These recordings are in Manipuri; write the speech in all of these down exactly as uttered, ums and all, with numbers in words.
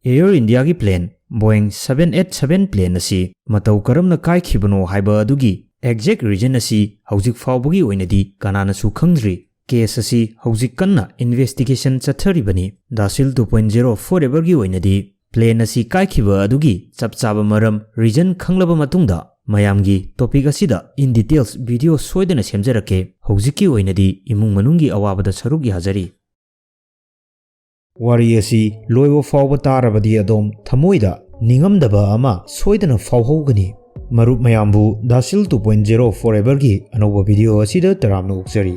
Air Indiaꯒꯤ plane Boeing seven eight seven plane ꯑꯁꯤ ꯃꯇꯧ ꯀꯔꯝꯅ ꯀꯥꯏꯈꯤꯕꯅꯣ ꯍꯥꯏꯕ ꯑꯗꯨꯒꯤ exact reason ꯑꯁꯤ ꯍꯧꯖꯤꯛ ꯐꯥꯎꯕꯒꯤ ꯑꯣꯏꯅꯗꯤ ꯀꯅꯥꯅꯁꯨ ꯈꯪꯗ꯭ꯔꯤ꯫ Case ꯑꯁꯤ ꯍꯧꯖꯤꯛ ꯀꯟꯅ investigation ꯆꯠꯊꯔꯤꯕꯅꯤ꯫ Dasil two point zero Foreverꯒꯤ ꯑꯣꯏꯅꯗꯤ plane ꯑꯁꯤ ꯀꯥꯏꯈꯤꯕ ꯑꯗꯨꯒꯤ ꯆꯞ ꯆꯥꯕ ꯃꯔꯝ, reason ꯈꯪꯂꯕ ꯃꯇꯨꯡꯗ ꯃꯌꯥꯝꯒꯤ topic ꯑꯁꯤꯗ in details video ꯁꯣꯏꯗꯅ ꯁꯦꯝꯖꯔꯛꯀꯦ꯫ ꯍꯧꯖꯤꯛꯀꯤ ꯑꯣꯏꯅꯗꯤ ꯏꯃꯨꯡ ꯃꯅꯨꯡꯒꯤ ꯑꯋꯥꯕꯗ ꯁꯔꯨꯛ ꯌꯥꯖꯔꯤ꯫ ꯋꯥꯔꯤ ꯑꯁꯤ ꯂꯣꯏꯕ ꯐꯥꯎꯕ ꯇꯥꯔꯕꯗꯤ ꯑꯗꯣꯝ ꯊꯃꯣꯏꯗ ꯅꯤꯡꯉꯝꯗꯕ ꯑꯃ ꯁꯣꯏꯗꯅ ꯐꯥꯎꯍꯧꯒꯅꯤ꯫ ꯃꯔꯨꯞ ꯃꯌꯥꯝꯕꯨ Dasil two point zero Foreverꯒꯤ ꯑꯅꯧꯕ video ꯑꯁꯤꯗ ꯇꯔꯥꯝꯅ ꯑꯣꯛꯆꯔꯤ꯫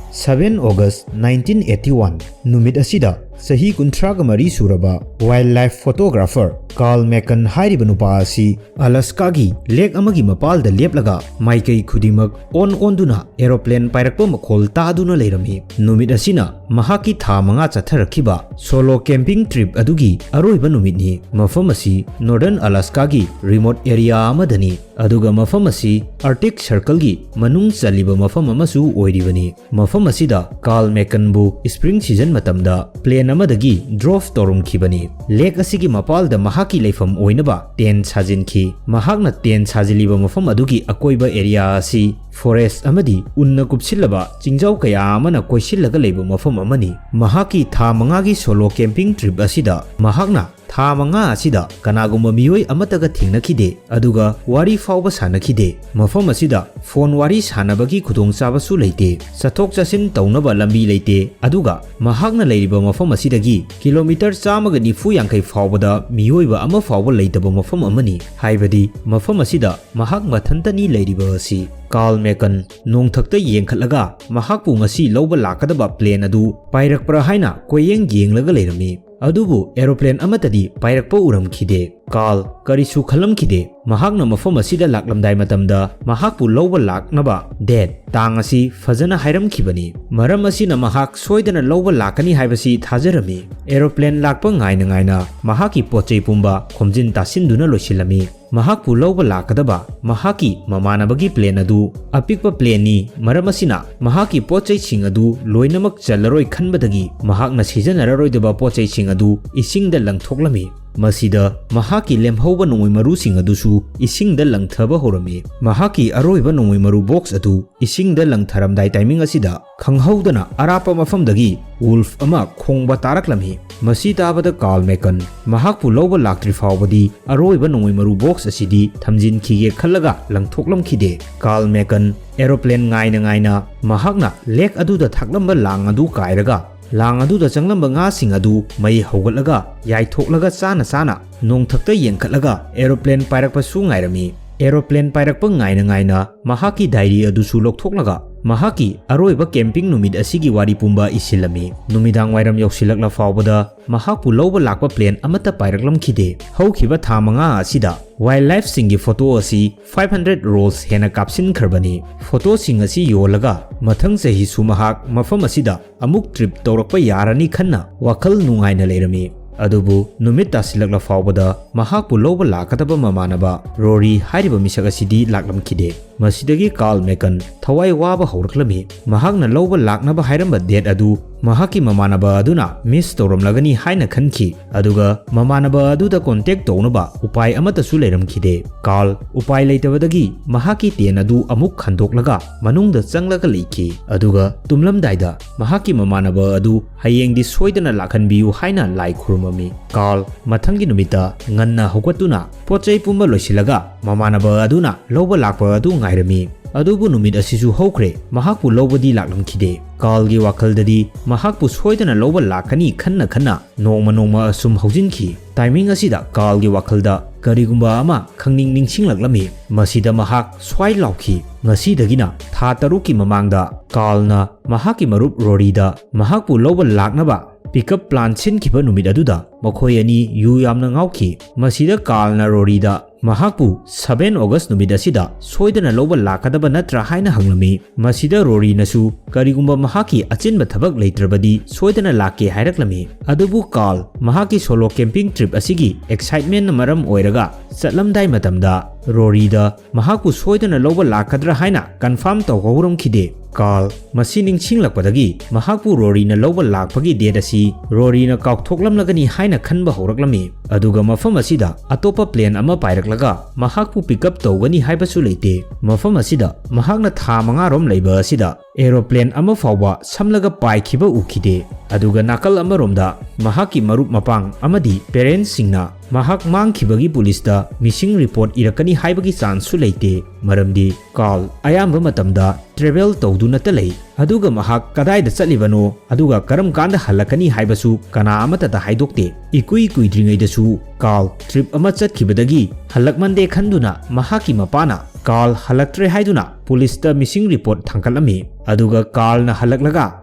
Seven August nineteen eighty one ꯅꯨꯃꯤꯠ ꯑꯁꯤꯗ ꯆꯍꯤ ꯀꯨꯟꯊ꯭ꯔꯥꯒ ꯃꯔꯤ ꯁꯨꯔꯕ wildlife photographer Carl Macon ꯍꯥꯏꯔꯤꯕ ꯅꯨꯄꯥ ꯑꯁꯤ Alaskaꯒꯤ lake ꯑꯃꯒꯤ ꯃꯄꯥꯜꯗ ꯂꯦꯞꯂꯒ ꯃꯥꯏꯀꯩ ꯈꯨꯗꯤꯡꯃꯛ ꯑꯣꯟ ꯑꯣꯟꯗꯨꯅ aeroplane ꯄꯥꯏꯔꯛꯄ ꯃꯈꯣꯜ ꯇꯥꯗꯨꯅ ꯂꯩꯔꯝꯃꯤ꯫ ꯅꯨꯃꯤꯠ ꯑꯁꯤꯅ ꯃꯍꯥꯛꯀꯤ ꯊꯥ ꯃꯉꯥ ꯆꯠꯊꯔꯛꯈꯤꯕ solo camping trip ꯑꯗꯨꯒꯤ ꯑꯔꯣꯏꯕ ꯅꯨꯃꯤꯠꯅꯤ꯫ ꯃꯐꯝ ꯑꯁꯤ Northern Alaskaꯒꯤ remote area ꯑꯃꯗꯅꯤ, ꯑꯗꯨꯒ ꯃꯐꯝ ꯑꯁꯤ Arctic Circleꯒꯤ ꯃꯅꯨꯡ ꯆꯜꯂꯤꯕ ꯃꯐꯝ ꯑꯃꯁꯨ ꯑꯣꯏꯔꯤꯕꯅꯤ꯫ ꯃꯐꯝ ꯑꯁꯤꯗ Carl Maconꯕꯨ spring season ꯃꯇꯝꯗ plane ꯑꯃꯗꯒꯤ drop ꯇꯧꯔꯝꯈꯤꯕꯅꯤ꯫ Lake ꯑꯁꯤꯒꯤ ꯃꯄꯥꯜꯗ ꯃꯍꯥꯛꯀꯤ ꯂꯩꯐꯝ ꯑꯣꯏꯅꯕ tent ꯁꯥꯖꯤꯟꯈꯤ꯫ ꯃꯍꯥꯛꯅ tent ꯁꯥꯖꯤꯜꯂꯤꯕ ꯃꯐꯝ ꯑꯗꯨꯒꯤ ꯑꯀꯣꯏꯕ area ꯑꯁꯤ forest ꯑꯃꯗꯤ ꯎꯟꯅ ꯀꯨꯞꯁꯤꯜꯂꯕ ꯆꯤꯡꯖꯥꯎ ꯀꯌꯥ ꯑꯃꯅ ꯀꯣꯏꯁꯤꯜꯂꯒ ꯂꯩꯕ ꯃꯐꯝ ꯑꯃꯅꯤ꯫ ꯃꯍꯥꯛꯀꯤ ꯊꯥ ꯃꯉꯥꯒꯤ solo camping trip ꯑꯁꯤꯗ ꯃꯍꯥꯛꯅ ꯊꯥ ꯃꯉꯥ ꯑꯁꯤꯗ ꯀꯅꯥꯒꯨꯝꯕ ꯃꯤꯑꯣꯏ ꯑꯃꯠꯇꯒ ꯊꯦꯡꯅꯈꯤꯗꯦ, ꯑꯗꯨꯒ ꯋꯥꯔꯤ ꯐꯥꯎꯕ ꯁꯥꯟꯅꯈꯤꯗꯦ꯫ ꯃꯐꯝ ꯑꯁꯤꯗ phone ꯋꯥꯔꯤ ꯁꯥꯟꯅꯕꯒꯤ ꯈꯨꯗꯣꯡꯆꯥꯕꯁꯨ ꯂꯩꯇꯦ꯫ ꯆꯠꯊꯣꯛ ꯆꯠꯁꯤꯟ ꯇꯧꯅꯕ ꯂꯝꯕꯤ ꯂꯩꯇꯦ, ꯑꯗꯨꯒ ꯃꯍꯥꯛꯅ ꯂꯩꯔꯤꯕ ꯃꯐꯝ ꯑꯁꯤꯗꯒꯤ kilometre ꯆꯥꯝꯃꯒ ꯅꯤꯐꯨ ꯌꯥꯡꯈꯩ ꯐꯥꯎꯕꯗ ꯃꯤꯑꯣꯏꯕ ꯑꯃ ꯐꯥꯎꯕ ꯂꯩꯇꯕ ꯃꯐꯝ ꯑꯃꯅꯤ꯫ ꯍꯥꯏꯕꯗꯤ ꯃꯐꯝ ꯑꯁꯤꯗ ꯃꯍꯥꯛ ꯃꯊꯟꯇꯅꯤ ꯂꯩꯔꯤꯕ ꯑꯁꯤ꯫ Carl Macon ꯅꯣꯡꯊꯛꯇ ꯌꯦꯡꯈꯠꯂꯒ ꯃꯍꯥꯛꯄꯨ ꯉꯁꯤ ꯂꯧꯕ ꯂꯥꯛꯀꯗꯕ plane ꯑꯗꯨ ꯄꯥꯏꯔꯛꯄ꯭ꯔꯥ ꯍꯥꯏꯅ ꯀꯣꯏꯌꯦꯡ ꯌꯦꯡꯂꯒ ꯂꯩꯔꯝꯃꯤ꯫ ꯑꯗꯨꯕꯨ aeroplane ꯑꯃꯠꯇꯗꯤ ꯄꯥꯏꯔꯛꯄ ꯎꯔꯝꯈꯤꯗꯦ꯫ Carl ꯀꯔꯤꯁꯨ ꯈꯜꯂꯝꯈꯤꯗꯦ꯫ ꯃꯍꯥꯛꯅ ꯃꯐꯝ ꯑꯁꯤꯗ ꯂꯥꯛꯂꯝꯗꯥꯏ ꯃꯇꯝꯗ ꯃꯍꯥꯛꯄꯨ ꯂꯧꯕ ꯂꯥꯛꯅꯕ date ꯇꯥꯡ ꯑꯁꯤ ꯐꯖꯅ ꯍꯥꯏꯔꯝꯈꯤꯕꯅꯤ꯫ ꯃꯔꯝ ꯑꯁꯤꯅ ꯃꯍꯥꯛ ꯁꯣꯏꯗꯅ ꯂꯧꯕ ꯂꯥꯛꯀꯅꯤ ꯍꯥꯏꯕꯁꯤ ꯊꯥꯖꯔꯝꯃꯤ꯫ Aeroplane ꯂꯥꯛꯄ ꯉꯥꯏꯅ ꯉꯥꯏꯅ ꯃꯍꯥꯛꯀꯤ ꯄꯣꯠ ꯆꯩ ꯄꯨꯝꯕ ꯈꯣꯝꯖꯤꯟ ꯇꯥꯁꯤꯟꯗꯨꯅ ꯂꯣꯏꯁꯤꯜꯂꯝꯃꯤ꯫ ꯃꯍꯥꯛꯄꯨ ꯂꯧꯕ ꯂꯥꯛꯀꯗꯕ ꯃꯍꯥꯛꯀꯤ ꯃꯃꯥꯟꯅꯕꯒꯤ plane ꯑꯗꯨ ꯑꯄꯤꯛꯄ planeꯅꯤ꯫ ꯃꯔꯝ ꯑꯁꯤꯅ ꯃꯍꯥꯛꯀꯤ ꯄꯣꯠ ꯆꯩꯁꯤꯡ ꯑꯗꯨ ꯂꯣꯏꯅꯃꯛ ꯆꯜꯂꯔꯣꯏ ꯈꯟꯕꯗꯒꯤ ꯃꯍꯥꯛꯅ ꯁꯤꯖꯤꯟꯅꯔꯔꯣꯏꯗꯕ ꯄꯣꯠ ꯆꯩꯁꯤꯡ ꯑꯗꯨ ꯏꯁꯤꯡꯗ ꯂꯪꯊꯣꯛꯂꯝꯃꯤ꯫ ꯃꯁꯤꯗ ꯃꯍꯥꯛꯀꯤ ꯂꯦꯝꯍꯧꯕ ꯅꯣꯡꯃꯩ ꯃꯔꯨꯁꯤꯡ ꯑꯗꯨꯁꯨ ꯏꯁꯤꯡꯗ ꯂꯪꯊꯕ ꯍꯧꯔꯝꯃꯤ꯫ ꯃꯍꯥꯛꯀꯤ ꯑꯔꯣꯏꯕ ꯅꯣꯡꯃꯩ ꯃꯔꯨ box ꯑꯗꯨ ꯏꯁꯤꯡꯗ ꯂꯪꯊꯔꯝꯗꯥꯏ timing ꯑꯁꯤꯗ ꯈꯪꯍꯧꯗꯅ ꯑꯔꯥꯞꯄ ꯃꯐꯝꯗꯒꯤ wolf ꯑꯃ ꯈꯣꯡꯕ ꯇꯥꯔꯛꯂꯝꯃꯤ꯫ ꯃꯁꯤ ꯇꯥꯕꯗ Carl Macon ꯃꯍꯥꯛꯄꯨ ꯂꯧꯕ ꯂꯥꯛꯇ꯭ꯔꯤ ꯐꯥꯎꯕꯗꯤ ꯑꯔꯣꯏꯕ ꯅꯣꯡꯃꯩ ꯃꯔꯨ box ꯑꯁꯤꯗꯤ ꯊꯝꯖꯤꯟꯈꯤꯒꯦ ꯈꯜꯂꯒ ꯂꯪꯊꯣꯛꯂꯝꯈꯤꯗꯦ꯫ Carl Macon aeroplane ꯉꯥꯏꯅ ꯉꯥꯏꯅ ꯃꯍꯥꯛꯅ lake ꯑꯗꯨꯗ ꯊꯥꯛꯂꯝꯕ ꯂꯥꯡ ꯑꯗꯨ ꯀꯥꯏꯔꯒ ꯂꯥꯡ ꯑꯗꯨꯗ ꯆꯪꯂꯝꯕ ꯉꯥꯁꯤꯡ ꯑꯗꯨ ꯃꯩ ꯍꯧꯒꯠꯂꯒ ꯌꯥꯏꯊꯣꯛꯂꯒ ꯆꯥꯅ ꯆꯥꯅ ꯅꯣꯡꯊꯛꯇ ꯌꯦꯡꯈꯠꯂꯒ aeroplane ꯄꯥꯏꯔꯛꯄꯁꯨ ꯉꯥꯏꯔꯝꯃꯤ꯫ Aeroplane ꯄꯥꯏꯔꯛꯄ ꯉꯥꯏꯅ ꯉꯥꯏꯅ ꯃꯍꯥꯛꯀꯤ diary ꯑꯗꯨꯁꯨ ꯂꯧꯊꯣꯛꯂꯒ ꯃꯍꯥꯛꯀꯤ ꯑꯔꯣꯏꯕ camping ꯅꯨꯃꯤꯠ ꯑꯁꯤꯒꯤ ꯋꯥꯔꯤ ꯄꯨꯝꯕ ꯏꯁꯤꯜꯂꯝꯃꯤ꯫ ꯅꯨꯃꯤꯗꯥꯡ ꯋꯥꯏꯔꯝ ꯌꯧꯁꯤꯜꯂꯛꯂ ꯐꯥꯎꯕꯗ ꯃꯍꯥꯛꯄꯨ ꯂꯧꯕ ꯂꯥꯛꯄ plane ꯑꯃꯠꯇ ꯄꯥꯏꯔꯛꯂꯝꯈꯤꯗꯦ꯫ ꯍꯧꯈꯤꯕ ꯊꯥ ꯃꯉꯥ ꯑꯁꯤꯗ wildlifeꯁꯤꯡꯒꯤ photo ꯑꯁꯤ five hundred rolls ꯍꯦꯟꯅ ꯀꯥꯞꯁꯤꯟꯈ꯭ꯔꯕꯅꯤ꯫ Photoꯁꯤꯡ ꯑꯁꯤ ꯌꯣꯜꯂꯒ ꯃꯊꯪ ꯆꯍꯤꯁꯨ ꯃꯍꯥꯛ ꯃꯐꯝ ꯑꯁꯤꯗ ꯑꯃꯨꯛ trip ꯇꯧꯔꯛꯄ ꯌꯥꯔꯅꯤ ꯈꯟꯅ ꯋꯥꯈꯜ ꯅꯨꯡꯉꯥꯏꯅ ꯂꯩꯔꯝꯃꯤ꯫ ꯑꯗꯨꯕꯨ ꯅꯨꯃꯤꯠ ꯇꯥꯁꯤꯜꯂꯛꯂ ꯐꯥꯎꯕꯗ ꯃꯍꯥꯛꯄꯨ ꯂꯧꯕ ꯂꯥꯛꯀꯗꯕ ꯃꯃꯥꯟꯅꯕ Rory ꯍꯥꯏꯔꯤꯕ ꯃꯤꯁꯛ ꯑꯁꯤꯗꯤ ꯂꯥꯛꯂꯝꯈꯤꯗꯦ꯫ ꯃꯁꯤꯗꯒꯤ Carl Macon ꯊꯋꯥꯏ ꯋꯥꯕ ꯍꯧꯔꯛꯂꯝꯃꯤ꯫ ꯃꯍꯥꯛꯅ ꯂꯧꯕ ꯂꯥꯛꯅꯕ ꯍꯥꯏꯔꯝꯕ date ꯑꯗꯨ ꯃꯍꯥꯛꯀꯤ ꯃꯃꯥꯟꯅꯕ ꯑꯗꯨꯅ miss ꯇꯧꯔꯝꯂꯒꯅꯤ ꯍꯥꯏꯅ ꯈꯟꯈꯤ꯫ ꯑꯗꯨꯒ ꯃꯃꯥꯟꯅꯕ ꯑꯗꯨꯗ contact ꯇꯧꯅꯕ ꯎꯄꯥꯏ ꯑꯃꯠꯇꯁꯨ ꯂꯩꯔꯝꯈꯤꯗꯦ꯫ Carl ꯎꯄꯥꯏ ꯂꯩꯇꯕꯗꯒꯤ ꯃꯍꯥꯛꯀꯤ tent ꯑꯗꯨ ꯑꯃꯨꯛ ꯈꯟꯗꯣꯛꯂꯒ ꯃꯅꯨꯡꯗ ꯆꯪꯂꯒ ꯂꯩꯈꯤ꯫ ꯑꯗꯨꯒ ꯇꯨꯝꯂꯝꯗꯥꯏꯗ ꯃꯍꯥꯛꯀꯤ ꯃꯃꯥꯟꯅꯕ ꯑꯗꯨ ꯍꯌꯦꯡꯗꯤ ꯁꯣꯏꯗꯅ ꯂꯥꯛꯍꯟꯕꯤꯌꯨ ꯍꯥꯏꯅ ꯂꯥꯏ ꯈꯨꯔꯨꯝꯃꯝꯃꯤ꯫ Carl ꯃꯊꯪꯒꯤ ꯅꯨꯃꯤꯠꯇ ꯉꯟꯅ ꯍꯧꯒꯠꯇꯨꯅ ꯄꯣꯠ ꯆꯩ ꯄꯨꯝꯕ ꯂꯣꯏꯁꯤꯜꯂꯒ ꯃꯃꯥꯟꯅꯕ ꯑꯗꯨꯅ ꯂꯧꯕ ꯂꯥꯛꯄ ꯑꯗꯨ ꯉꯥꯏꯔꯝꯃꯤ꯫ ꯑꯗꯨꯕꯨ ꯅꯨꯃꯤꯠ ꯑꯁꯤꯁꯨ ꯍꯧꯈ꯭ꯔꯦ, ꯃꯍꯥꯛꯄꯨ ꯂꯧꯕꯗꯤ ꯂꯥꯛꯂꯝꯈꯤꯗꯦ꯫ Carlꯒꯤ ꯋꯥꯈꯜꯗꯗꯤ ꯃꯍꯥꯛꯄꯨ ꯁꯣꯏꯗꯅ ꯂꯧꯕ ꯂꯥꯛꯀꯅꯤ ꯈꯟꯅ ꯈꯟꯅ ꯅꯣꯡꯃ ꯅꯣꯡꯃ ꯑꯁꯨꯝ ꯍꯧꯖꯤꯟꯈꯤ꯫ Timing ꯑꯁꯤꯗ Carlꯒꯤ ꯋꯥꯈꯜꯗ ꯀꯔꯤꯒꯨꯝꯕ ꯑꯃ ꯈꯪꯅꯤꯡ ꯅꯤꯡꯁꯤꯡꯂꯛꯂꯝꯃꯤ꯫ ꯃꯁꯤꯗ ꯃꯍꯥꯛ ꯁ꯭ꯋꯥꯏ ꯂꯥꯎꯈꯤ, "ꯉꯁꯤꯗꯒꯤꯅ ꯊꯥ ꯇꯔꯨꯛꯀꯤ ꯃꯃꯥꯡꯗ!" Carlꯅ ꯃꯍꯥꯛꯀꯤ ꯃꯔꯨꯞ Roryꯗ ꯃꯍꯥꯛꯄꯨ ꯂꯧꯕ ꯂꯥꯛꯅꯕ pickup plan ꯁꯤꯟꯈꯤꯕ ꯅꯨꯃꯤꯠ ꯑꯗꯨꯗ ꯃꯈꯣꯏ ꯑꯅꯤ ꯌꯨ ꯌꯥꯝꯅ ꯉꯥꯎꯈꯤ꯫ ꯃꯁꯤꯗ ꯀꯥꯔꯜꯅ ꯔꯣꯔꯤꯗ ꯃꯍꯥꯛꯄꯨ seven August ꯅꯨꯃꯤꯠ ꯑꯁꯤꯗ ꯁꯣꯏꯗꯅ ꯂꯧꯕ ꯂꯥꯛꯀꯗꯕ ꯅꯠꯇ꯭ꯔꯥ ꯍꯥꯏꯅ ꯍꯪꯂꯝꯃꯤ꯫ ꯃꯁꯤꯗ ꯔꯣꯔꯤꯅꯁꯨ ꯀꯔꯤꯒꯨꯝꯕ ꯃꯍꯥꯛꯀꯤ ꯑꯆꯤꯟꯕ ꯊꯕꯛ ꯂꯩꯇ꯭ꯔꯕꯗꯤ ꯁꯣꯏꯗꯅ ꯂꯥꯛꯀꯦ ꯍꯥꯏꯔꯛꯂꯝꯃꯤ꯫ ꯑꯗꯨꯕꯨ ꯀꯥꯔꯜ ꯃꯍꯥꯛꯀꯤ solo camping trip ꯑꯁꯤꯒꯤ excitementꯅ ꯃꯔꯝ ꯑꯣꯏꯔꯒ ꯆꯠꯂꯝꯗꯥꯏ ꯃꯇꯝꯗ ꯔꯣꯔꯤꯗ ꯃꯍꯥꯛꯄꯨ ꯁꯣꯏꯗꯅ ꯂꯧꯕ ꯂꯥꯛꯀꯗ꯭ꯔꯥ ꯍꯥꯏꯅ confirm ꯇꯧꯍꯧꯔꯝꯈꯤꯗꯦ꯫ ꯀꯥꯔꯜ ꯃꯁꯤ ꯅꯤꯡꯁꯤꯡꯂꯛꯄꯗꯒꯤ ꯃꯍꯥꯛꯄꯨ ꯔꯣꯔꯤꯅ ꯂꯧꯕ ꯂꯥꯛꯄꯒꯤ date ꯑꯁꯤ ꯔꯣꯔꯤꯅ ꯀꯥꯎꯊꯣꯛꯂꯝꯂꯒꯅꯤ ꯍꯥꯏꯅ ꯈꯟꯕ ꯍꯧꯔꯛꯂꯝꯃꯤ꯫ ꯑꯗꯨꯒ ꯃꯐꯝ ꯑꯁꯤꯗ ꯑꯇꯣꯞꯄ plane ꯑꯃ ꯄꯥꯏꯔꯛꯂꯒ ꯃꯍꯥꯛꯄꯨ pickup ꯇꯧꯒꯅꯤ ꯍꯥꯏꯕꯁꯨ ꯂꯩꯇꯦ꯫ ꯃꯐꯝ ꯑꯁꯤꯗ ꯃꯍꯥꯛꯅ ꯊꯥ ꯃꯉꯥꯔꯣꯝ ꯂꯩꯕ ꯑꯁꯤꯗ aeroplane ꯑꯃ ꯐꯥꯎꯕ ꯁꯝꯂꯒ ꯄꯥꯏꯈꯤꯕ ꯎꯈꯤꯗꯦ꯫ ꯑꯗꯨꯒ ꯅꯥꯀꯜ ꯑꯃꯔꯣꯝꯗ ꯃꯍꯥꯛꯀꯤ ꯃꯔꯨꯞ ꯃꯄꯥꯡ ꯑꯃꯗꯤ parentsꯁꯤꯡꯅ ꯃꯍꯥꯛ ꯃꯥꯡꯈꯤꯕꯒꯤ ꯄꯨꯂꯤꯁꯇ missing report ꯏꯔꯛꯀꯅꯤ ꯍꯥꯏꯕꯒꯤ chanceꯁꯨ ꯂꯩꯇꯦ, ꯃꯔꯝꯗꯤ ꯀꯥꯔꯜ ꯑꯌꯥꯝꯕ ꯃꯇꯝꯗ travel ꯇꯧꯗꯨꯅꯇ ꯂꯩ꯫ ꯑꯗꯨꯒ ꯃꯍꯥꯛ ꯀꯗꯥꯏꯗ ꯆꯠꯂꯤꯕꯅꯣ, ꯑꯗꯨꯒ ꯀꯔꯝ ꯀꯥꯟꯗ ꯍꯜꯂꯛꯀꯅꯤ ꯍꯥꯏꯕꯁꯨ ꯀꯅꯥ ꯑꯃꯠꯇꯗ ꯍꯥꯏꯗꯣꯛꯇꯦ꯫ ꯏꯀꯨꯏ ꯀꯨꯏꯗ꯭ꯔꯤꯉꯩꯗꯁꯨ ꯀꯥꯔꯜ trip ꯑꯃ ꯆꯠꯈꯤꯕꯗꯒꯤ ꯍꯜꯂꯛꯃꯟꯗꯦ ꯈꯟꯗꯨꯅ ꯃꯍꯥꯛꯀꯤ ꯃꯄꯥꯅ ꯀꯥꯔꯜ ꯍꯜꯂꯛꯇ꯭ꯔꯦ ꯍꯥꯏꯗꯨꯅ ꯄꯨꯂꯤꯁꯇ missing report ꯊꯥꯡꯒꯠꯂꯝꯃꯤ꯫ ꯑꯗꯨꯒ ꯀꯥꯔꯜꯅ ꯍꯜꯂꯛꯂꯒ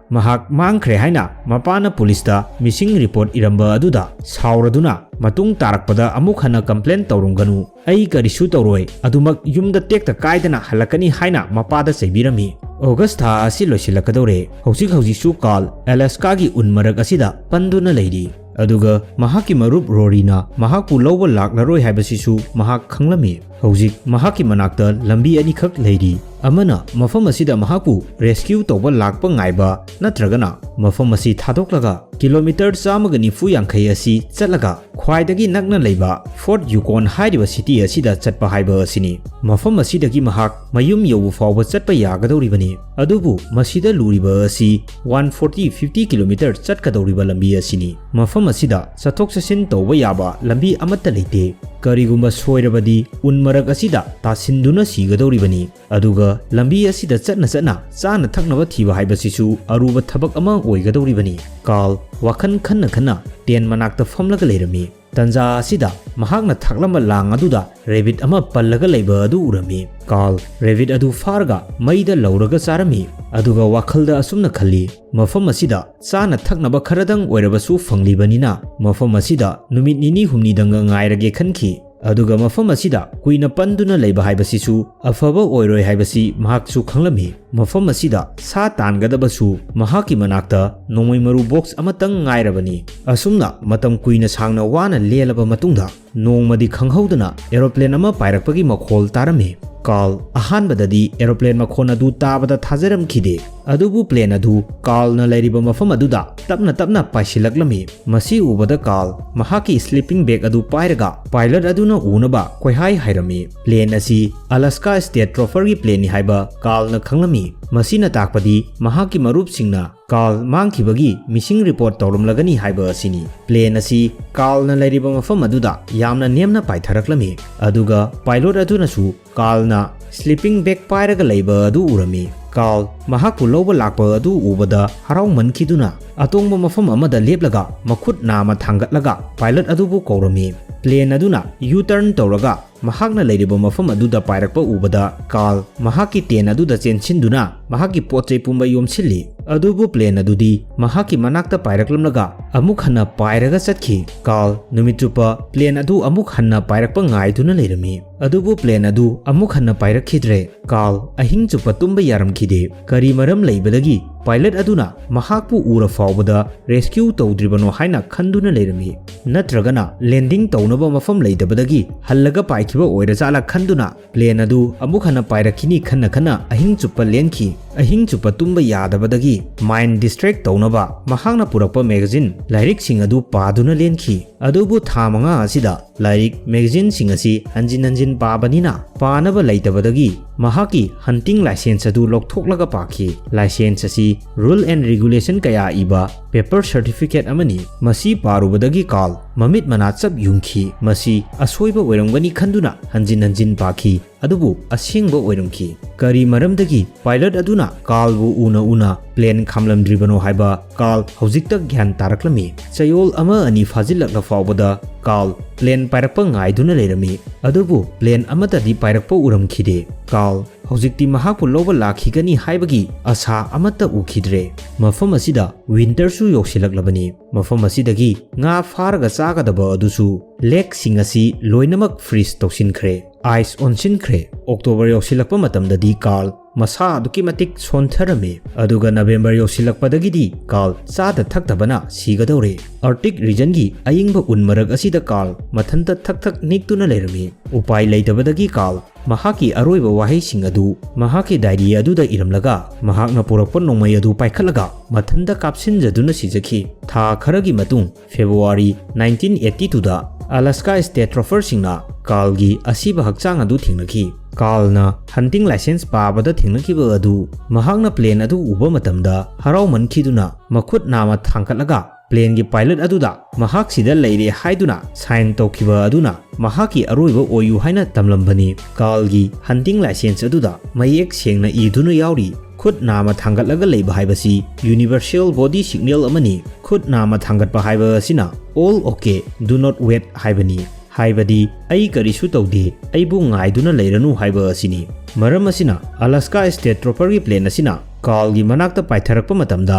ꯃꯍꯥꯛ ꯃꯥꯡꯈ꯭ꯔꯦ ꯍꯥꯏꯅ ꯃꯄꯥꯅ ꯄꯨꯂꯤꯁꯇ missing report ꯏꯔꯝꯕ ꯑꯗꯨꯗ ꯁꯥꯎꯔꯗꯨꯅ ꯃꯇꯨꯡ ꯇꯥꯔꯛꯄꯗ ꯑꯃꯨꯛ ꯍꯟꯅ complain ꯇꯧꯔꯝꯒꯅꯨ, ꯑꯩ ꯀꯔꯤꯁꯨ ꯇꯧꯔꯣꯏ, ꯑꯗꯨꯃꯛ ꯌꯨꯝꯗ ꯇꯦꯛꯇ ꯀꯥꯏꯗꯅ ꯍꯜꯂꯛꯀꯅꯤ ꯍꯥꯏꯅ ꯃꯄꯥꯗ ꯆꯩꯕꯤꯔꯝꯃꯤ꯫ August ꯊꯥ ꯑꯁꯤ ꯂꯣꯏꯁꯤꯜꯂꯛꯀꯗꯧꯔꯦ꯫ ꯍꯧꯖꯤꯛ ꯍꯧꯖꯤꯛꯁꯨ ꯀꯥꯔꯜ Alaskaꯒꯤ ꯎꯟ ꯃꯔꯛ ꯑꯁꯤꯗ ꯄꯟꯗꯨꯅ ꯂꯩꯔꯤ꯫ ꯑꯗꯨꯒ ꯃꯍꯥꯛꯀꯤ ꯃꯔꯨꯞ ꯔꯣꯔꯤꯅ ꯃꯍꯥꯛꯄꯨ ꯂꯧꯕ ꯂꯥꯛꯂꯔꯣꯏ ꯍꯥꯏꯕꯁꯤꯁꯨ ꯃꯍꯥꯛ ꯈꯪꯂꯝꯃꯤ꯫ ꯍꯧꯖꯤꯛ ꯃꯍꯥꯛꯀꯤ ꯃꯅꯥꯛꯇ ꯂꯝꯕꯤ ꯑꯅꯤꯈꯛ ꯂꯩꯔꯤ, ꯑꯃꯅ ꯃꯐꯝ ꯑꯁꯤꯗ ꯃꯍꯥꯛꯄꯨ rescue ꯇꯧꯕ ꯂꯥꯛꯄ ꯉꯥꯏꯕ, ꯅꯠꯇ꯭ꯔꯒꯅ ꯃꯐꯝ ꯑꯁꯤ ꯊꯥꯗꯣꯛꯂꯒ kilometre ꯆꯥꯝꯃꯒ ꯅꯤꯐꯨ ꯌꯥꯡꯈꯩ ꯑꯁꯤ ꯆꯠꯂꯒ ꯈ꯭ꯋꯥꯏꯗꯒꯤ ꯅꯛꯅ ꯂꯩꯕ Fort Yukon ꯍꯥꯏꯔꯤꯕ city ꯑꯁꯤꯗ ꯆꯠꯄ ꯍꯥꯏꯕ ꯑꯁꯤꯅꯤ꯫ ꯃꯐꯝ ꯑꯁꯤꯗꯒꯤ ꯃꯍꯥꯛ ꯃꯌꯨꯝ ꯌꯧꯕ ꯐꯥꯎꯕ ꯆꯠꯄ ꯌꯥꯒꯗꯧꯔꯤꯕꯅꯤ꯫ ꯑꯗꯨꯕꯨ ꯃꯁꯤꯗ ꯂꯨꯔꯤꯕ ꯑꯁꯤ one forty fifty kilometre ꯆꯠꯀꯗꯧꯔꯤꯕ ꯂꯝꯕꯤ ꯑꯁꯤꯅꯤ꯫ ꯃꯐꯝ ꯑꯁꯤꯗ ꯆꯠꯊꯣꯛ ꯆꯠꯁꯤꯟ ꯇꯧꯕ ꯌꯥꯕ ꯂꯝꯕꯤ ꯑꯃꯠꯇ ꯂꯩꯇꯦ꯫ ꯀꯔꯤꯒꯨꯝꯕ ꯁꯣꯏꯔꯕꯗꯤ ꯎꯟ ꯃꯔꯛ ꯑꯁꯤꯗ ꯇꯥꯁꯤꯟꯗꯨꯅ ꯁꯤꯒꯗꯧꯔꯤꯕꯅꯤ꯫ ꯑꯗꯨꯒ ꯂꯝꯕꯤ ꯑꯁꯤꯗ ꯆꯠꯅ ꯆꯠꯅ ꯆꯥꯅ ꯊꯛꯅꯕ ꯊꯤꯕ ꯍꯥꯏꯕꯁꯤꯁꯨ ꯑꯔꯨꯕ ꯊꯕꯛ ꯑꯃ ꯑꯣꯏꯒꯗꯧꯔꯤꯕꯅꯤ꯫ ꯀꯥꯔꯜ ꯋꯥꯈꯜ ꯈꯟꯅ ꯈꯟꯅ tent ꯃꯅꯥꯛꯇ ꯐꯝꯂꯒ ꯂꯩꯔꯝꯃꯤ꯫ ꯇꯟꯖꯥ ꯑꯁꯤꯗ ꯃꯍꯥꯛꯅ ꯊꯥꯛꯂꯝꯕ ꯂꯥꯡ ꯑꯗꯨꯗ ꯔꯦꯕꯤꯠ ꯑꯃ ꯄꯜꯂꯒ ꯂꯩꯕ ꯑꯗꯨ ꯎꯔꯝꯃꯤ꯫ ꯀꯥꯔꯜ ꯔꯦꯕꯤꯠ ꯑꯗꯨ ꯐꯥꯔꯒ ꯃꯩꯗ ꯂꯧꯔꯒ ꯆꯥꯔꯝꯃꯤ, ꯑꯗꯨꯒ ꯋꯥꯈꯜꯗ ꯑꯁꯨꯝꯅ ꯈꯜꯂꯤ, "ꯃꯐꯝ ꯑꯁꯤꯗ ꯆꯥꯅ ꯊꯛꯅꯕ ꯈꯔꯗꯪ ꯑꯣꯏꯔꯕꯁꯨ ꯐꯪꯂꯤꯕꯅꯤꯅ ꯃꯐꯝ ꯑꯁꯤꯗ ꯅꯨꯃꯤꯠ ꯅꯤꯅꯤ ꯍꯨꯝꯅꯤꯗꯪꯒ ꯉꯥꯏꯔꯒꯦ" ꯈꯟꯈꯤ꯫ ꯑꯗꯨꯒ ꯃꯐꯝ ꯑꯁꯤꯗ ꯀꯨꯏꯅ ꯄꯟꯗꯨꯅ ꯂꯩꯕ ꯍꯥꯏꯕꯁꯤꯁꯨ ꯑꯐꯕ ꯑꯣꯏꯔꯣꯏ ꯍꯥꯏꯕꯁꯤ ꯃꯍꯥꯛꯁꯨ ꯈꯪꯂꯝꯃꯤ꯫ ꯃꯐꯝ ꯑꯁꯤꯗ ꯁꯥ ꯇꯥꯟꯒꯗꯕꯁꯨ ꯃꯍꯥꯛꯀꯤ ꯃꯅꯥꯛꯇ ꯅꯣꯡꯃꯩ ꯃꯔꯨ ꯕꯣꯛꯁ ꯑꯃꯇꯪ ꯉꯥꯏꯔꯕꯅꯤ꯫ ꯑꯁꯨꯝꯅ ꯃꯇꯝ ꯀꯨꯏꯅ ꯁꯥꯡꯅ ꯋꯥꯅ ꯂꯦꯜꯂꯕ ꯃꯇꯨꯡꯗ, ꯅꯣꯡꯃꯗꯤ ꯈꯪꯍꯧꯗꯅ ꯑꯦꯔꯣꯄ꯭ꯂꯦꯟ ꯑꯃ ꯄꯥꯏꯔꯛꯄꯒꯤ ꯃꯈꯣꯜ ꯇꯥꯔꯝꯃꯤ꯫ ꯀꯥꯔꯜ ꯑꯍꯥꯟꯕꯗꯗꯤ ꯑꯦꯔꯣꯄ꯭ꯂꯦꯟ ꯃꯈꯣꯟ ꯑꯗꯨ ꯇꯥꯕꯗ ꯊꯥꯖꯔꯝꯈꯤꯗꯦ, ꯑꯗꯨꯕꯨ ꯄ꯭ꯂꯦꯟ ꯑꯗꯨ ꯀꯥꯔꯜꯅ ꯂꯩꯔꯤꯕ ꯃꯐꯝ ꯑꯗꯨꯗ ꯇꯞꯅ ꯇꯞꯅ ꯄꯥꯏꯁꯤꯜꯂꯛꯂꯝꯃꯤ꯫ ꯃꯁꯤ ꯎꯕꯗ ꯀꯥꯔꯜ ꯃꯍꯥꯛꯀꯤ ꯁ꯭ꯂꯤꯄꯤꯡ ꯕꯦꯒ ꯑꯗꯨ ꯄꯥꯏꯔꯒ ꯄꯥꯏꯂꯠ ꯑꯗꯨꯅ ꯎꯅꯕ ꯀꯣꯏꯍꯥꯏ ꯍꯥꯏꯔꯝꯃꯤ꯫ ꯄ꯭ꯂꯦꯟ ꯑꯁꯤ ꯑꯂꯥꯁꯀꯥ ꯁ꯭ꯇꯦꯠ ꯇ꯭ꯔꯣꯄꯔꯒꯤ ꯄ꯭ꯂꯦꯟꯅꯤ ꯍꯥꯏꯕ ꯀꯥꯔꯜꯅ ꯈꯪꯂꯝꯃꯤ꯫ ꯃꯁꯤꯅ ꯇꯥꯛꯄꯗꯤ ꯃꯍꯥꯛꯀꯤ ꯃꯔꯨꯞꯁꯤꯡꯅ ꯀꯥꯔꯜ ꯃꯥꯡꯈꯤꯕꯒꯤ ꯃꯤꯁꯤꯡ ꯔꯤꯄꯣꯔꯠ ꯇꯧꯔꯝꯂꯒꯅꯤ ꯍꯥꯏꯕ ꯑꯁꯤꯅꯤ꯫ ꯄ꯭ꯂꯦꯟ ꯑꯁꯤ ꯀꯥꯔꯜꯅ ꯂꯩꯔꯤꯕ ꯃꯐꯝ ꯑꯗꯨꯗ ꯌꯥꯝꯅ ꯅꯦꯝꯅ ꯄꯥꯏꯊꯔꯛꯂꯝꯃꯤ, ꯑꯗꯨꯒ ꯄꯥꯏꯂꯣꯠ ꯑꯗꯨꯅꯁꯨ ꯀꯥꯔꯜꯅ ꯁ꯭ꯂꯤꯄꯤꯡ ꯕꯦꯒ ꯄꯥꯏꯔꯒ ꯂꯩꯕ ꯑꯗꯨ ꯎꯔꯝꯃꯤ꯫ ꯀꯥꯔꯜ ꯃꯍꯥꯛꯄꯨ ꯂꯧꯕ ꯂꯥꯛꯄ ꯑꯗꯨ ꯎꯕꯗ ꯍꯔꯥꯎꯃꯟꯈꯤꯗꯨꯅ ꯑꯇꯣꯡꯕ ꯃꯐꯝ ꯑꯃꯗ ꯂꯦꯞꯂꯒ ꯃꯈꯨꯠ ꯅꯥꯝꯃ ꯊꯥꯡꯒꯠꯂꯒ ꯄꯥꯏꯂꯠ ꯑꯗꯨꯕꯨ ꯀꯧꯔꯝꯃꯤ꯫ ꯄ꯭ꯂꯦꯟ ꯑꯗꯨꯅ ꯌꯨ ꯇꯔꯟ ꯇꯧꯔꯒ ꯃꯍꯥꯛꯅ ꯂꯩꯔꯤꯕ ꯃꯐꯝ ꯑꯗꯨꯗ ꯄꯥꯏꯔꯛꯄ ꯎꯕꯗ ꯀꯥꯔꯜ ꯃꯍꯥꯛꯀꯤ ꯇꯦꯟ ꯑꯗꯨꯗ ꯆꯦꯟꯁꯤꯟꯗꯨꯅ ꯃꯍꯥꯛꯀꯤ ꯄꯣꯠ ꯆꯩ ꯄꯨꯝꯕ ꯌꯣꯝꯁꯤꯜꯂꯤ꯫ ꯑꯗꯨꯕꯨ ꯄ꯭ꯂꯦꯟ ꯑꯗꯨꯗꯤ ꯃꯍꯥꯛꯀꯤ ꯃꯅꯥꯛꯇ ꯄꯥꯏꯔꯛꯂꯝꯂꯒ ꯑꯃꯨꯛ ꯍꯟꯅ ꯄꯥꯏꯔꯒ ꯆꯠꯈꯤ꯫ ꯀꯥꯔꯜ ꯅꯨꯃꯤꯠ ꯆꯨꯞꯄ ꯄ꯭ꯂꯦꯟ ꯑꯗꯨ ꯑꯃꯨꯛ ꯍꯟꯅ ꯄꯥꯏꯔꯛꯄ ꯉꯥꯏꯗꯨꯅ ꯂꯩꯔꯝꯃꯤ꯫ ꯑꯗꯨꯕꯨ ꯄ꯭ꯂꯦꯟ ꯑꯗꯨ ꯑꯃꯨꯛ ꯍꯟꯅ ꯄꯥꯏꯔꯛꯈꯤꯗ꯭ꯔꯦ꯫ ꯀꯥꯔꯜ ꯑꯍꯤꯡ ꯆꯨꯞꯄ ꯇꯨꯝꯕ ꯌꯥꯔꯝꯈꯤꯗꯦ꯫ ꯀꯔꯤ ꯃꯔꯝ ꯂꯩꯕꯗꯒꯤ ꯄꯥꯏꯂꯠ ꯑꯗꯨꯅ ꯃꯍꯥꯛꯄꯨ ꯎꯔ ꯐꯥꯎꯕꯗ ꯔꯦꯁꯀ꯭ꯌꯨ ꯇꯧꯗ꯭ꯔꯤꯕꯅꯣ ꯍꯥꯏꯅ ꯈꯟꯗꯨꯅ ꯂꯩꯔꯝꯃꯤ? ꯅꯠꯇ꯭ꯔꯒꯅ ꯂꯦꯟꯗꯤꯡ ꯇꯧꯅꯕ ꯃꯐꯝ ꯂꯩꯇꯕꯗꯒꯤ ꯍꯜꯂꯒ ꯄꯥꯏꯈꯤꯕ ꯑꯣꯏꯔꯖꯥꯠꯂꯥ ꯈꯟꯗꯨꯅ ꯄ꯭ꯂꯦꯟ ꯑꯗꯨ ꯑꯃꯨꯛ ꯍꯟꯅ ꯄꯥꯏꯔꯛꯈꯤꯅꯤ ꯈꯟꯅ ꯈꯟꯅ ꯑꯍꯤꯡ ꯆꯨꯞꯄ ꯂꯦꯟꯈꯤ꯫ ꯑꯍꯤꯡ ꯆꯨꯞꯄ ꯇꯨꯝꯕ ꯌꯥꯗꯕꯗꯒꯤ ꯃꯥꯏꯟ ꯗꯤꯁꯇ꯭ꯔꯦꯛ ꯇꯧꯅꯕ ꯃꯍꯥꯛꯅ ꯄꯨꯔꯛꯄ ꯃꯦꯒꯥꯖꯤꯟ ꯂꯥꯏꯔꯤꯛꯁꯤꯡ ꯑꯗꯨ ꯄꯥꯗꯨꯅ ꯂꯦꯟꯈꯤ꯫ ꯑꯗꯨꯕꯨ ꯊꯥ ꯃꯉꯥ ꯑꯁꯤꯗ ꯂꯥꯏꯔꯤꯛ, ꯃꯦꯒꯥꯖꯤꯟꯁꯤꯡ ꯑꯁꯤ ꯍꯟꯖꯤꯟ ꯍꯟꯖꯤꯟ ꯄꯥꯕꯅꯤꯅ ꯄꯥꯅꯕ ꯂꯩꯇꯕꯗꯒꯤ ꯃꯍꯥꯛꯀꯤ ꯍꯟꯇꯤꯡ ꯂꯥꯏꯁꯦꯟꯁ ꯑꯗꯨ ꯂꯧꯊꯣꯛꯂꯒ ꯄꯥꯈꯤ꯫ ꯂꯥꯏꯁꯦꯟꯁ ꯑꯁꯤ ꯔꯨꯜ ꯑꯦꯟ ꯔꯤꯒꯨꯂꯦꯁꯟ ꯀꯌꯥ ꯏꯕ ꯄꯦꯄꯔ ꯁꯔꯇꯤꯐꯤꯀꯦꯠ ꯑꯃꯅꯤ꯫ ꯃꯁꯤ ꯄꯥꯔꯨꯕꯗꯒꯤ ꯀꯥꯔꯜ ꯃꯃꯤꯠ ꯃꯅꯥ ꯆꯞ ꯌꯨꯡꯈꯤ꯫ ꯃꯁꯤ ꯑꯁꯣꯏꯕ ꯑꯣꯏꯔꯝꯒꯅꯤ ꯈꯟꯗꯨꯅ ꯍꯟꯖꯤꯟ ꯍꯟꯖꯤꯟ ꯄꯥꯈꯤ꯫ ꯑꯗꯨꯕꯨ ꯑꯁꯦꯡꯕ ꯑꯣꯏꯔꯝꯈꯤ꯫ ꯀꯔꯤ ꯃꯔꯝꯗꯒꯤ ꯄꯥꯏꯂꯠ ꯑꯗꯨꯅ ꯀꯥꯔꯜꯕꯨ ꯎꯅ ꯎꯅ ꯄ꯭ꯂꯦꯟ ꯈꯥꯝꯂꯝꯗ꯭ꯔꯤꯕꯅꯣ ꯍꯥꯏꯕ ꯀꯥꯔꯜ ꯍꯧꯖꯤꯛꯇ ꯒ꯭ꯌꯥꯟ ꯇꯥꯔꯛꯂꯝꯃꯤ꯫ ꯆꯌꯣꯜ ꯑꯃ ꯑꯅꯤ ꯐꯥꯖꯤꯜꯂꯛꯂ ꯐꯥꯎꯕꯗ ꯀꯥꯔꯜ ꯄ꯭ꯂꯦꯟ ꯄꯥꯏꯔꯛꯄ ꯉꯥꯏꯗꯨꯅ ꯂꯩꯔꯝꯃꯤ꯫ ꯑꯗꯨꯕꯨ ꯄ꯭ꯂꯦꯟ ꯑꯃꯠꯇꯗꯤ ꯄꯥꯏꯔꯛꯄ ꯎꯔꯝꯈꯤꯗꯦ꯫ ꯀꯥꯔꯜ ꯍꯧꯖꯤꯛꯇꯤ ꯃꯍꯥꯛꯄꯨ ꯂꯧꯕ ꯂꯥꯛꯈꯤꯒꯅꯤ ꯍꯥꯏꯕꯒꯤ ꯑꯁꯥ ꯑꯃꯠꯇ ꯎꯈꯤꯗ꯭ꯔꯦ꯫ ꯃꯐꯝ ꯑꯁꯤꯗ ꯋꯤꯟꯇꯔꯁꯨ ꯌꯧꯁꯤꯜꯂꯛꯂꯕꯅꯤ꯫ ꯃꯐꯝ ꯑꯁꯤꯗꯒꯤ ꯉꯥ ꯐꯥꯔꯒ ꯆꯥꯒꯗꯕ ꯑꯗꯨꯁꯨ ꯂꯦꯛꯁꯤꯡ ꯑꯁꯤ ꯂꯣꯏꯅꯃꯛ ꯐ꯭ꯔꯤꯖ ꯇꯧꯁꯤꯟꯈ꯭ꯔꯦ, ꯑꯥꯏꯁ ꯑꯣꯟꯁꯤꯟꯈ꯭ꯔꯦ꯫ ꯑꯣꯛꯇꯣꯕꯔ ꯌꯧꯁꯤꯜꯂꯛꯄ ꯃꯇꯝꯗꯗꯤ ꯀꯥꯔꯜ ꯃꯁꯥ ꯑꯗꯨꯛꯀꯤ ꯃꯇꯤꯛ ꯁꯣꯟꯊꯔꯝꯃꯤ, ꯑꯗꯨꯒ ꯅꯕꯦꯝꯕꯔ ꯌꯧꯁꯤꯜꯂꯛꯄꯗꯒꯤꯗꯤ ꯀꯥꯔꯜ ꯆꯥꯗ ꯊꯛꯇꯕꯅ ꯁꯤꯒꯗꯧꯔꯦ꯫ ꯑꯥꯔꯛꯇꯤꯛ ꯔꯤꯖꯟꯒꯤ ꯑꯏꯪꯕ ꯎꯟ ꯃꯔꯛ ꯑꯁꯤꯗ ꯀꯥꯔꯜ ꯃꯊꯟꯇ ꯊꯛ ꯊꯛ ꯅꯤꯛꯇꯨꯅ ꯂꯩꯔꯝꯃꯤ꯫ ꯎꯄꯥꯏ ꯂꯩꯇꯕꯗꯒꯤ ꯀꯥꯔꯜ ꯃꯍꯥꯛꯀꯤ ꯑꯔꯣꯏꯕ ꯋꯥꯍꯩꯁꯤꯡ ꯑꯗꯨ ꯃꯍꯥꯛꯀꯤ ꯗꯥꯏꯔꯤ ꯑꯗꯨꯗ ꯏꯔꯝꯂꯒ ꯃꯍꯥꯛꯅ ꯄꯨꯔꯛꯄ ꯅꯣꯡꯃꯩ ꯑꯗꯨ ꯄꯥꯏꯈꯠꯂꯒ ꯃꯊꯟꯇ ꯀꯥꯞꯁꯤꯟꯖꯗꯨꯅ ꯁꯤꯖꯈꯤ꯫ ꯊꯥ ꯈꯔꯒꯤ ꯃꯇꯨꯡ, ꯐꯦꯕ꯭ꯔꯨꯋꯥꯔꯤ ꯅꯥꯏꯟꯇꯤꯟ ꯑꯩꯠꯇꯤ ꯇꯨꯗ ꯑꯂꯥꯁꯀꯥ ꯁ꯭ꯇꯦꯠ ꯇ꯭ꯔꯣꯄꯔꯁꯤꯡꯅ ꯀꯥꯔꯜꯒꯤ ꯑꯁꯤꯕ ꯍꯛꯆꯥꯡ ꯑꯗꯨ ꯊꯦꯡꯅꯈꯤ꯫ ꯀꯥꯔꯜꯅ ꯍꯟꯇꯤꯡ ꯂꯥꯏꯁꯦꯟꯁ ꯄꯥꯕꯗ ꯊꯦꯡꯅꯈꯤꯕ ꯑꯗꯨ ꯃꯍꯥꯛꯅ ꯄ꯭ꯂꯦꯟ ꯑꯗꯨ ꯎꯕ ꯃꯇꯝꯗ ꯍꯔꯥꯎꯃꯟꯈꯤꯗꯨꯅ ꯃꯈꯨꯠ ꯅꯥꯝꯃ ꯊꯥꯡꯒꯠꯂꯒ ꯄ꯭ꯂꯦꯟꯒꯤ ꯄꯥꯏꯂꯠ ꯑꯗꯨꯗ ꯃꯍꯥꯛ ꯁꯤꯗ ꯂꯩꯔꯦ ꯍꯥꯏꯗꯨꯅ ꯁꯥꯏꯟ ꯇꯧꯈꯤꯕ ꯑꯗꯨꯅ ꯃꯍꯥꯛꯀꯤ ꯑꯔꯣꯏꯕ ꯑꯣꯏꯌꯨ ꯍꯥꯏꯅ ꯇꯝꯂꯝꯕꯅꯤ꯫ ꯀꯥꯔꯜꯒꯤ ꯍꯟꯇꯤꯡ ꯂꯥꯏꯁꯦꯟꯁ ꯑꯗꯨꯗ ꯃꯌꯦꯛ ꯁꯦꯡꯅ ꯏꯗꯨꯅ ꯌꯥꯎꯔꯤ, "ꯈꯨꯠ ꯅꯥꯝꯃ ꯊꯥꯡꯒꯠꯂꯒ ꯂꯩꯕ ꯍꯥꯏꯕꯁꯤ ꯌꯨꯅꯤꯚꯔꯁꯦꯜ ꯕꯣꯗꯤ ꯁꯤꯒꯅꯦꯜ ꯑꯃꯅꯤ꯫ ꯈꯨꯠ ꯅꯥꯝꯃ ꯊꯥꯡꯒꯠꯄ ꯍꯥꯏꯕ ꯑꯁꯤꯅ 'All okay, do not wait' ꯍꯥꯏꯕꯅꯤ, ꯍꯥꯏꯕꯗꯤ "ꯑꯩ ꯀꯔꯤꯁꯨ ꯇꯧꯗꯦ, ꯑꯩꯕꯨ ꯉꯥꯏꯗꯨꯅ ꯂꯩꯔꯅꯨ" ꯍꯥꯏꯕ ꯑꯁꯤꯅꯤ꯫ ꯃꯔꯝ ꯑꯁꯤꯅ, ꯑꯂꯥꯁꯀꯥ ꯁ꯭ꯇꯦꯠ ꯇ꯭ꯔꯣꯄꯔꯒꯤ ꯄ꯭ꯂꯦꯟ ꯑꯁꯤꯅ ꯀꯥꯔꯜꯒꯤ ꯃꯅꯥꯛꯇ ꯄꯥꯏꯊꯔꯛꯄ ꯃꯇꯝꯗ,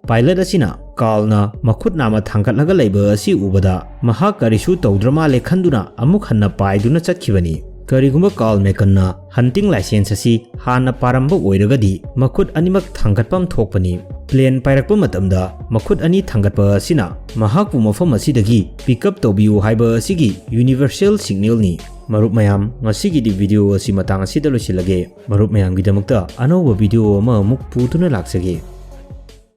ꯄꯥꯏꯂꯠ ꯑꯁꯤꯅ ꯀꯥꯔꯜꯅ ꯃꯈꯨꯠ ꯅꯥꯝꯃ ꯊꯥꯡꯒꯠꯂꯒ ꯂꯩꯕ ꯑꯁꯤ ꯎꯕꯗ, ꯃꯍꯥꯛ ꯀꯔꯤꯁꯨ ꯇꯧꯗ꯭ꯔ ꯃꯥꯜꯂꯦ ꯈꯟꯗꯨꯅ ꯑꯃꯨꯛ ꯍꯟꯅ ꯄꯥꯏꯗꯨꯅ ꯆꯠꯈꯤꯕꯅꯤ꯫ ꯀꯔꯤꯒꯨꯝꯕ ꯀꯥꯔꯜ ꯃꯦꯀꯟꯅ ꯍꯟꯇꯤꯡ ꯂꯥꯏꯁꯦꯟꯁ ꯑꯁꯤ ꯍꯥꯟꯅ ꯄꯥꯔꯝꯕ ꯑꯣꯏꯔꯒꯗꯤ, ꯃꯈꯨꯠ ꯑꯅꯤꯃꯛ ꯊꯥꯡꯒꯠꯄ ꯑꯃ ꯊꯣꯛꯄꯅꯤ꯫ ꯄ꯭ꯂꯦꯟ ꯄꯥꯏꯔꯛꯄ ꯃꯇꯝꯗ ꯃꯈꯨꯠ ꯑꯅꯤ ꯊꯥꯡꯒꯠꯄ ꯑꯁꯤꯅ ꯃꯍꯥꯛꯄꯨ ꯃꯐꯝ ꯑꯁꯤꯗꯒꯤ ꯄꯤꯛ ꯑꯞ ꯇꯧꯕꯤꯌꯨ ꯍꯥꯏꯕ ꯑꯁꯤꯒꯤ ꯌꯨꯅꯤꯚꯔꯁꯦꯜ ꯁꯤꯒꯅꯦꯜꯅꯤ꯫ ꯃꯔꯨꯞ ꯃꯌꯥꯝ, ꯉꯁꯤꯒꯤꯗꯤ ꯚꯤꯗꯤꯑꯣ ꯑꯁꯤ ꯃꯇꯥꯡ ꯑꯁꯤꯗ ꯂꯣꯏꯁꯤꯜꯂꯒꯦ꯫ ꯃꯔꯨꯞ ꯃꯌꯥꯝꯒꯤꯗꯃꯛꯇ ꯑꯅꯧꯕ ꯚꯤꯗꯤꯑꯣ ꯑꯃ ꯑꯃꯨꯛ ꯄꯨꯗꯨꯅ ꯂꯥꯛꯆꯒꯦ꯫